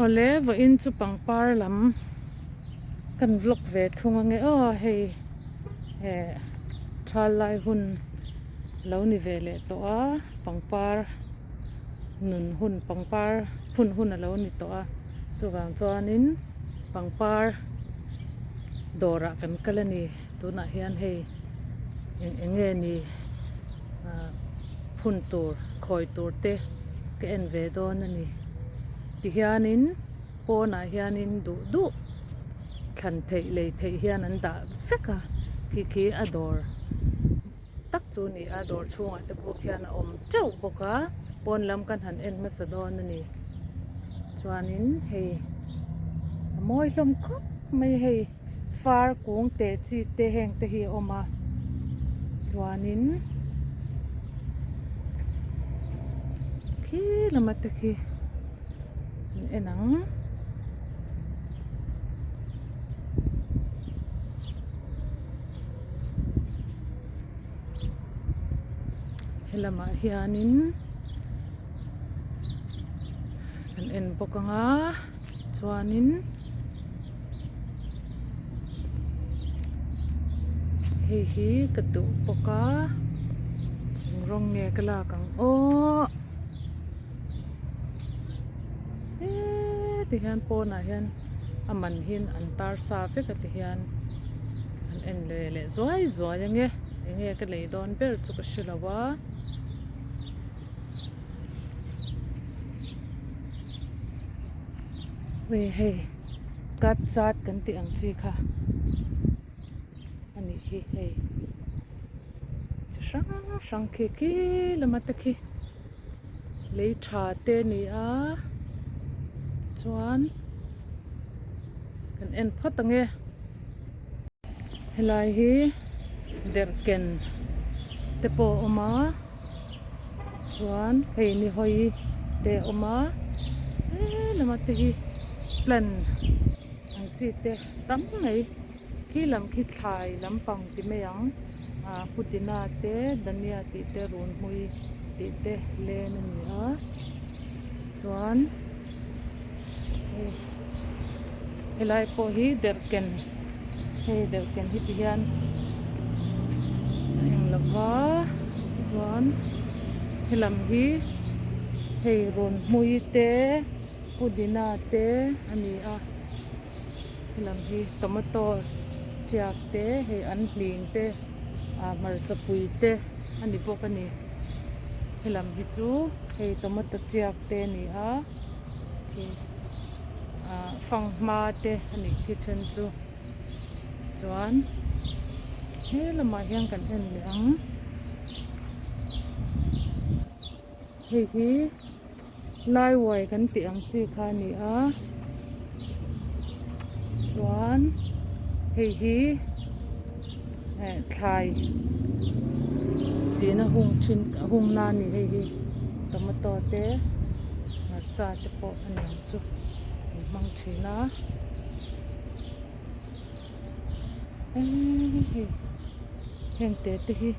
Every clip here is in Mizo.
Awle vawiin chu pangpar lam kan vlog ve thung ange aw hei eh thal lai hun lo ni ve leh tawh a pangpar nun hun pangpar phun hun a lo ni tawh a chuvang chuanin pangpar dawrah kan kal a ni tunah hian hei eng eng nge ni ah phun tur khawi tur te ka en ve dawn a ni tihianin pawnah hianin duh duh thlan theih lei theih hian an dah vek a khi khi a dawr tak chu a ni a dawr chhungah te pawh khian a awm teuh bawk a pawn lam kan han en hmasa dawn a ni chuanin hei a mawi hlawm khawp mai hei far kung teh chi te heng te hi a awm a chuanin khi lama te khi an en ang. Helamah hianin kan en bawk ang a chuanin hei hi ka duh bawk a eng rawng nge ka lak ang aw heti hian pawnah hian a man hi an tar sa vek a ti hian an en leh leh zuai zuai ange enge ka lei dawn ber chu ka hre lo a. Ui hei cut chat kan tih ang chi kha a nih hi hei chi hrang hrang khi khi lama te khi lei tha te a ni a tichuan kan en phawt ang e helai hi derhken te pawh a awm a chuan hei ni hawi te a awm a helamah te hi plant ang chi te tam mai khi lam khi thlai lampang ti mai ang ah pudina te dania tih te runhmui tih te len a ni a chuan hei helai pawh hi derhken hei derhken hi ti hian a eng lo va chuan helam hi hei runhmui te pudina te a ni a. Helam hi tomato tiak te hei an hling te ah hmarcha pui te a ni bawk a ni helam hi chu hei tomato tiak te a ni a khi ah fanghma te a nih khi then chu chuan he lamah hian kan en leh ang hei hi. Laiuai kan tih ang chi kha a ni a chuan hei hi eh thlai china hung thin a hung na a ni hei hi tomato te hmarcha te pawh a ni ang chu an hmang thin a eee hei heng te te hi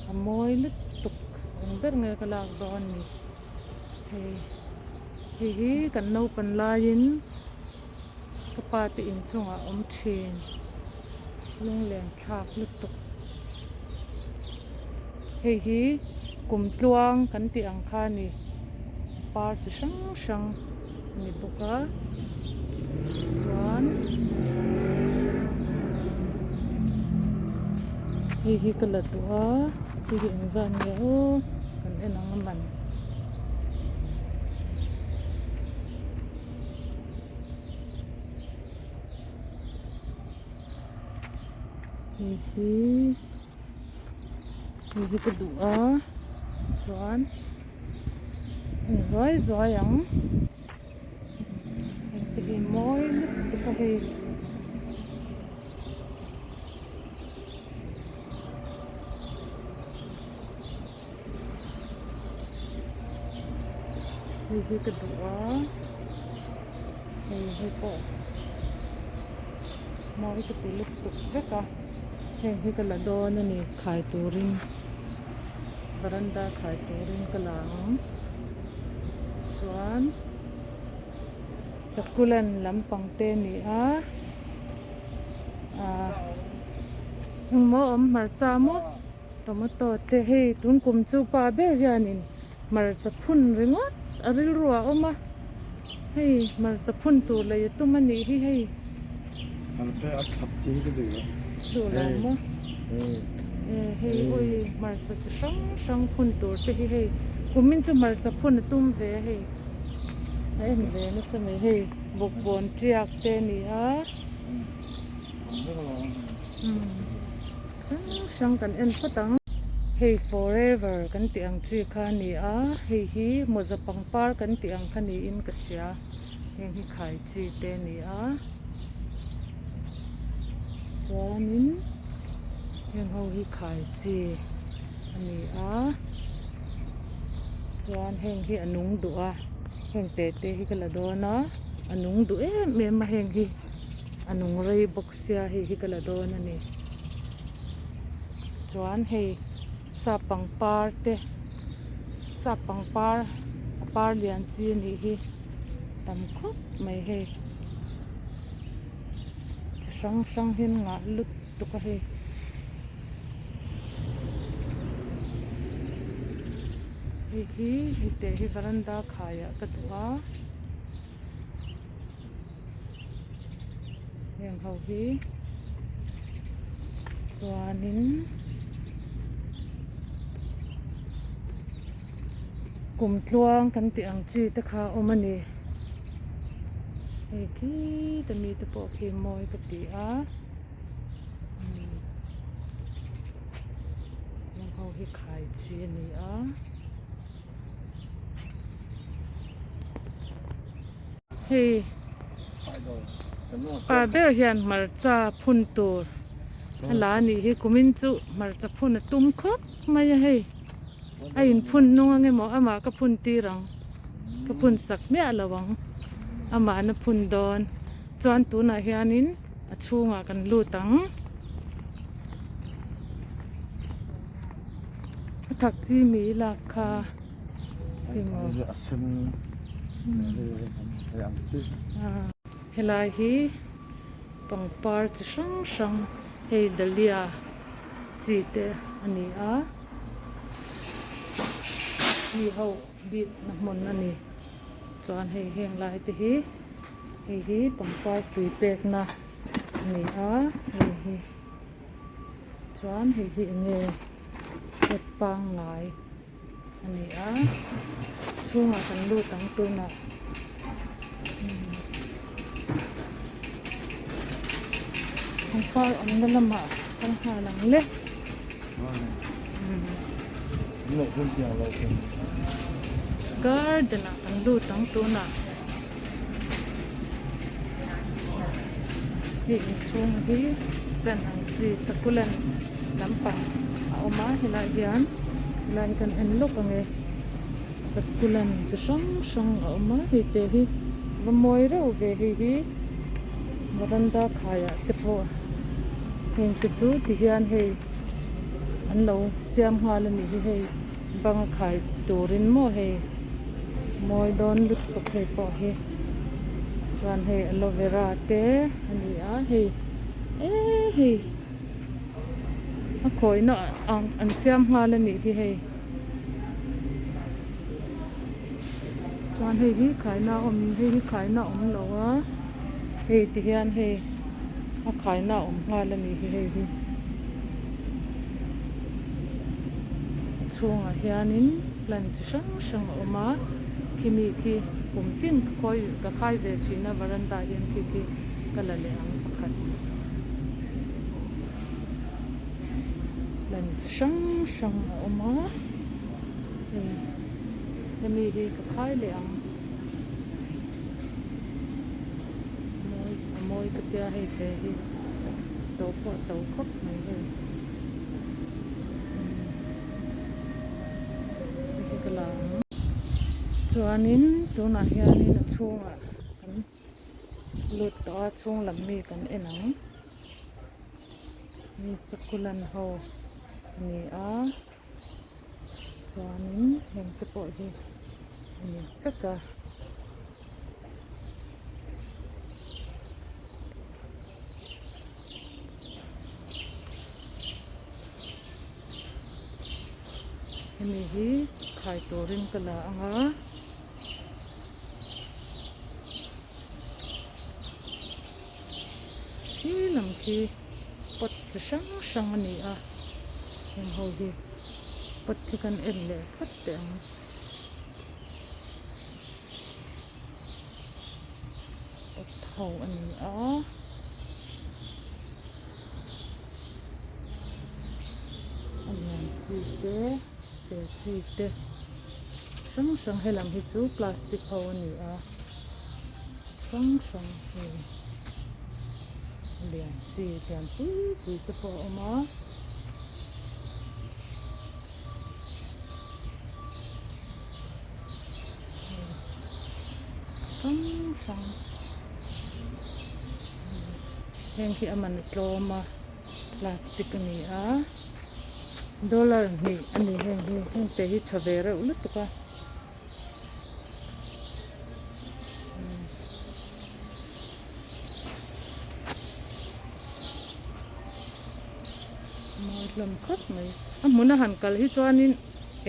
a mawi lutuk eng ber nge ka lak dawn ni. Hei hei hi kan naupan laiin ka pa te inchungah a awm thin lunglen thlak lutuk hei hi kumtluang kan tih ang kha a ni par chi hrang hrang a ni bawk a chuan hei hi ka la duh a hei hi engzat nge aw kan en ang a man. Hei hi hei hi ka duh a chuan en zuai zuai ang heng te hi mawi lutuk a hei. Hei hi ka duh a hei hi pawh mawi ka ti lutuk vek a heng hi ka la dawn a ni khai turin varanda khai turin ka la ang chuan. Succulent lampang te a ni a ah engmaw a awm hmarcha maw tomato te hei tun kum chu pa ber hianin hmarcha phun ringawt a rilru ah a awm a hei hmarcha phun tur lei a tum a nih hi hei. Duh lo maw hei ui hmarcha chi hrang hrang phun tur te hi hei kumin chu hmarcha phun a tum ve a hei. A en ve nasa mai hei bawkbawn tiak te a ni a hrang hrang kan en phawt ang hei forever kan tih ang chi kha a ni a hei hi mawza pangpar kan tih ang kha niin ka hria heng hi khai chi te a ni a chuanin heng ho hi khai chi a ni a. Chuan heng hi a nung duh a heng te te hi ka la dawn a a nung duh em em a heng hi a nung rei bawk sia hei hi ka la dawn a ni chuan hei sap pangpar te sap pangpar a par lian chi a nih hi tam khawp mai hei chi hrang hrang hian ngah lutuk a hei. Hei hi hei te hi varanda khaiah ka duh a heng ho hi chuanin kumtluang kan tih ang chi te kha a awm a ni hei khi ta mi te pawh khi mawi ka ti a. Heng ho hi khai chi a ni a. Hei pa ber hian hmarcha phun tur a la a nih hi kumin chu hmarcha phun a tum khawp mai a hei a inphun nung ang emaw amah ka phun tir ang ka phun sak miah lo ang amah na phun dawn chuan tunah hianin. A chhungah kan lut ang. A thak chi mi lak kha emaw. A sen ang chi. Helai hi pangpar chi hrang hrang hei dahlia chi te a ni a. Mi ho bik na hmun a ni. Chuan hei heng lai te hi. Hei hi pangpar tui pekna a ni a hei hi chuan hei hi eng nge pot pangngai a ni a chhungah kan lut ang tunah pangpar awmna lamah kal nghal ang le. Garden ah kan lut ang tunah. Hei inchhung hi plant ang chi succulent lampang a awm a helai hian helai hi kan en lawk ang e succulent chi hrang hrang a awm a hei te hi va mawi reuh ve hei hi varanda khaiah te pawh heng te chu ti hian hei an lo siam nghal a nih hi hei. Bang a khai turin maw hei mawi dawn lutuk hei pawh hi chuan hei aloe vera te a ni a hei eee hei a khawihna ang an siam nghal a nih hi hei chuan hei hi khaina a awm hei hi khaina a awm lo a hei ti hian hei a khaina a awm nghal a nih hi hei hi. A chhungah hianin plant chi hrang hrang a awm a khimi khi kum tin ka khawi ka khai ve thin a varanda ah hian khi khi ka la leh ang pakhat plant chi hrang hrang a awm a hei hemi hi ka khai leh ang mawi a mawi ka tia hei te hi to pawh a to khawp mai hei hei hi ka la ang chuanin tunah hianin a chhungah kan lut tawh a chhung lam mi kan en ang hei succulent ho a ni a chuanin heng te pawh hi a ni vek a. Hemi hi khai turin ka la ang a. Khi lam khi pot chi hrang hrang a ni a heng ho hi pot hi kan en leh phawt teh ang. Pot ho a ni a. A lian chi te te chi te hrang hrang helam hi chu plastic ho a ni a hrang hrang hei a lian chi lian pui pui te pawh a awm a. Hrang hrang heng hi a man a tlawm a plastic a ni a dollar hnih a ni heng hi heng te hi tha ve reuh lutuk a. Mawi hlawm khawp mai. A hmuna han kal hi chuanin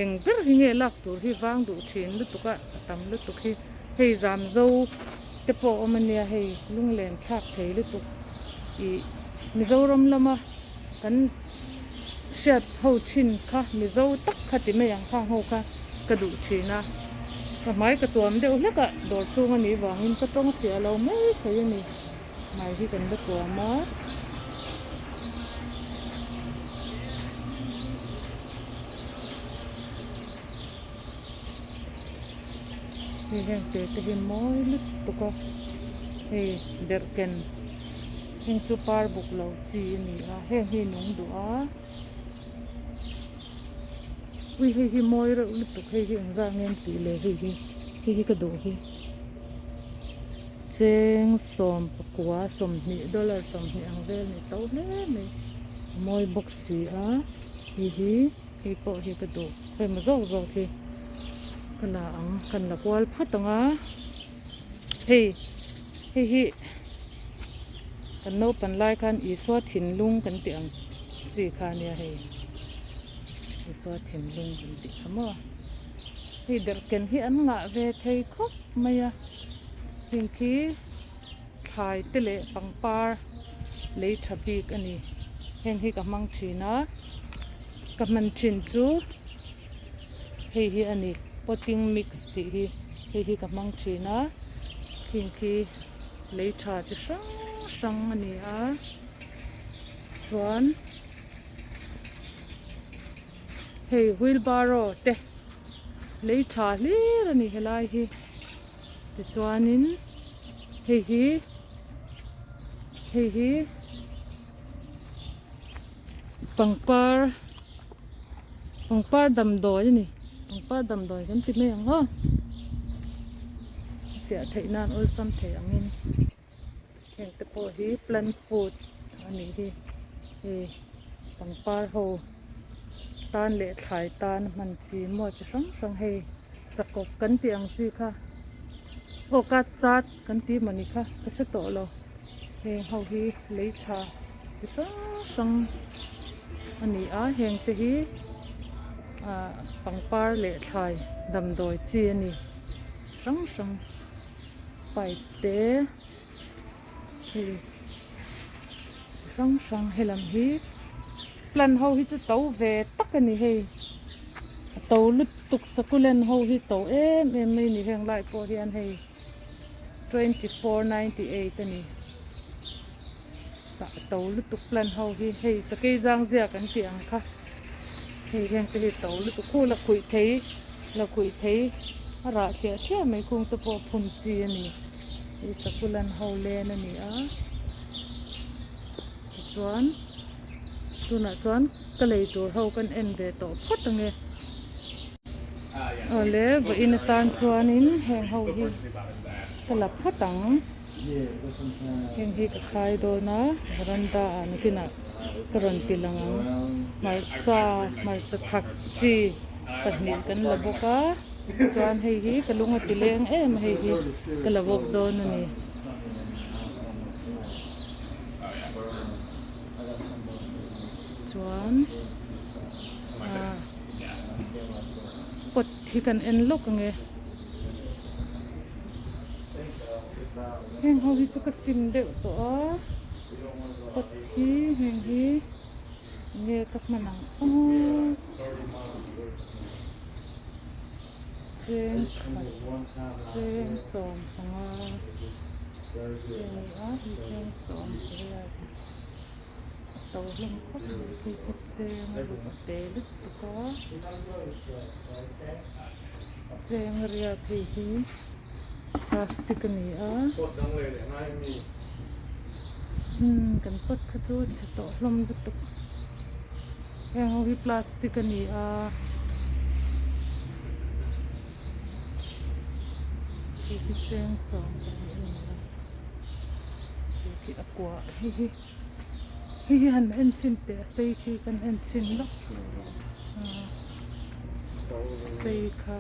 eng ber hi nge lak tur hi vang duh thin lutuk a, a tam lutuk hi. Hei zam zo te pawh a awm ania hei lunglen thlak thei lutuk ih Mizoram lama kan hriat ho thin kha Mizo tak kha ti mai ang khang ho kha ka duh thin a. Ka hmai ka tuam deuh hlek a dawr chhung a nih vangin ka tawng fiah lo mai thei a ni. Hmai hi kan la tuam a. Hei heng te te hi mawi lutuk a hei derhken heng chu par buk lo chi a ni a heng hi nung duh a ui hei hi mawi reuh lutuk hei hi engzah nge an tih le hei hi hei hi ka duh hi. Cheng sawmpakua 20 dollar 20 ang vel ni to hle mai a mawi bawk si a hei hi hei pawh hi ka duh hei maw zawk zawk hi ka la ang kan la kual phawt ang a hei hei hi kan naupan lai khan Isua thinlung kan tih ang chi kha ania hei Isua thinlung kan tih kha maw hei derhken hi an ngah ve thei khawp mai a heng khi thlai te leh pangpar lei tha bik a ni heng hi ka hmang thin a ka hman thin chu hei hi a ni potting mix tih hi hei hi ka hmang thin a heng khi lei tha chi hrang hrang a ni a chuan hei wheelbarrow te lei tha hlir a ni helai hi tichuanin hei hi hei hi pangpar pangpar damdawi a ni pangpar damdawi kan ti mai ang aw fiah theih nan awlsam thei angin. Heng te pawh hi plant food a nih hi hei pangpar ho tan leh thlai tan a hman chi maw chi hrang hrang hei chakawk kan tih ang chi kha aw ka chat kan tih mawni kha ka hre tawh lo heng ho hi lei tha chi hrang hrang a ni a heng te hi ah pangpar leh thlai damdawi chi a ni hrang hrang. Pipe te hei chi hrang hrang helam hi plant ho hi chu to ve tak a ni hei a to lutuk succulent ho hi to em em mai a ni heng lai pawh hian hei 2498 a ni tah to lutuk plant ho hi hei sakei zang ziak an tih ang kha hei heng te hi to lutuk khu la khuih thei la khuih thei a rah thliah thliah mai khung te pawh phun chi a ni hei succulent ho len a ni a tichuan tunah chuan ka lei tur ho kan en ve tawh phawt ang e awle vawiin atan chuanin heng ho hi ka la phawt ang. Heng hi ka khai dawn a veranda ah nakinah ka rawn ti lang ang hmarcha hmarcha thak chi pahnih kan la bawk a chuan hei hi ka lung a ti leng em a hei hi ka la bawk dawn a ni. Chuan ah. Pot hi kan en lawk ang e. Heng ho hi chu ka sim deuh tawh a pot hi heng hi nge ka hman ang aw cheng khat cheng sawm panga te a ni a hei cheng sawm pariat a to hlawm khawp mai phei kha cheng a ruk te lutuk a. Cheng riat hei hi plastic a ni a umm kan pot kha chu chhe tawh hlawm lutuk heng ho hi plastic a ni a hei hi cheng 12 a ni a tih khi a kua hei hi hei hi han en chhin teh a sei khi kan en chhin lawk ah. Sei kha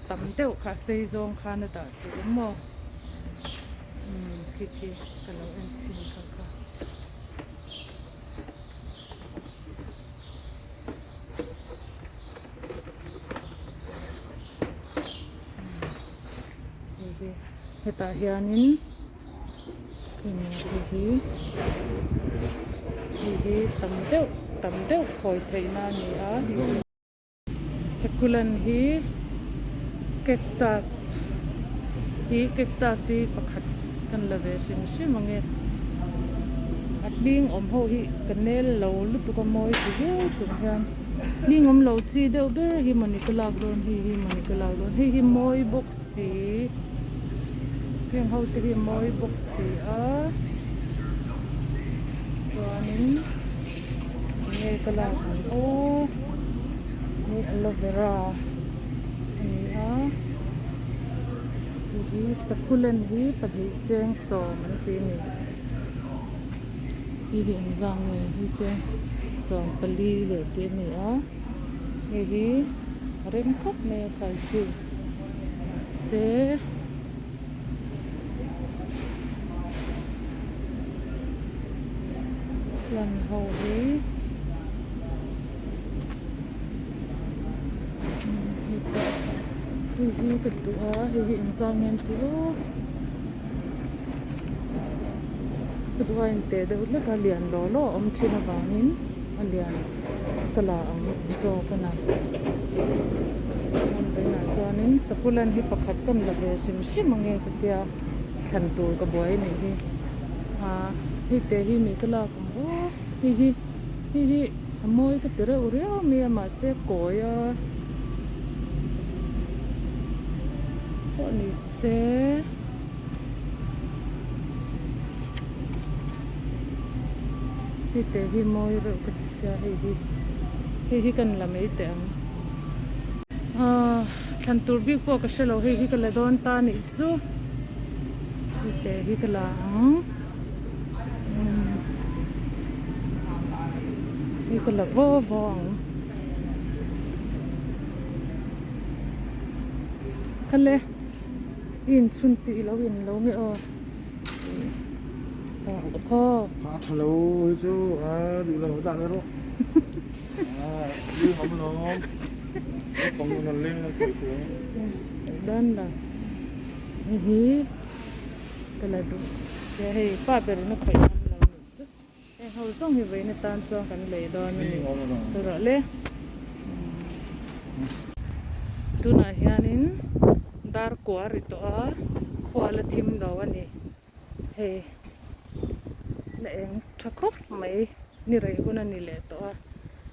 tam deuh kha sei zawng khan a dah theih awm maw umm khi khi ka lo en chhin kha kha. Hei hi hetah hianin hei hi hei hi tam deuh tam deuh khawi theihna a ni a hei hi succulent hi cactus hi cactus hi pakhat kan la ve hrim hrim ang e a hling awm ho hi ka nel lo lutuk a mawi ti viau chung hian hling awm lo chi deuh ber hi mawni ka lak dawn hei hi mawni ka lak dawn hei hi mawi bawk si heng ho te hi mawi bawk si a chuanin enge ka lak ang aw hei aloe vera a ni a hei hi succulent hi pahnih cheng sawm an ti a ni hei hi engzah nge hei cheng 14 leh tih a ni a hei hi a rem khawp mai a khai chi. Mahse plant ho hi hei pawh hei hi ka duh a hei hi engzah nge an tih aw ka duh a inteh deuh hlek a lian law law a awm thin avangin a lian ka la ang zawk a na chuan vawiinah chuanin succulent hi pakhat ka la ve hrim hrim ang e ka tia thlan tur ka buai a nih hi ah hei te hi mi ka lak ang aw hei hi hei hi a mawi ka ti reuh riau mai a mahse kawi a pawh ni se. Hei te hi mawi reuh ka ti sia hei hi hei hi kan la mai teh ang ahh thlan tur bik pawh ka hrelo hei hi ka la dawn ta anih chu hei te hi ka la ang umm hei ka la vaw vaw ang khale. I inchhun tih i lo in lo nge aw khaw. Kha a tha lo hi chu a duh lo dah le rawh a leng awm lo naupang nun an leng a khawih tur ang. Dan la hei hi ka la duh sia hei pa ber in a khawih ngam lo nih chu heng ho zawng hi vawiin atan chuan kan lei dawn a ni tawrh le. Tunah hianin dar kua ri tawh a khua la thim lo a ni hei la eng tha khawp mai ni rei hun a ni leh tawh a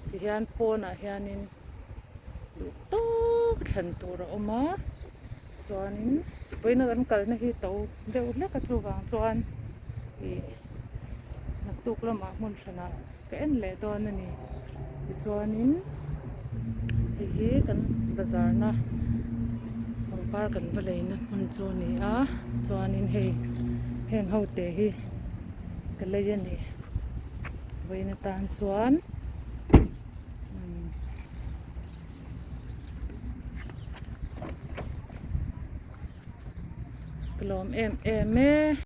tihian pawnah hianin duh tawk thlan tur a awm a chuanin vawiina kan kalna hi to deuh hlek a chuvang chuan ih naktuk lamah hmun hranah ka en leh dawn a ni tichuanin hei hi kan bazar na pangpar kan va lei na hmun chu a ni a chuanin hei heng ho te hi ka lei a ni vawiin atan chuan umm ka lawm em em e.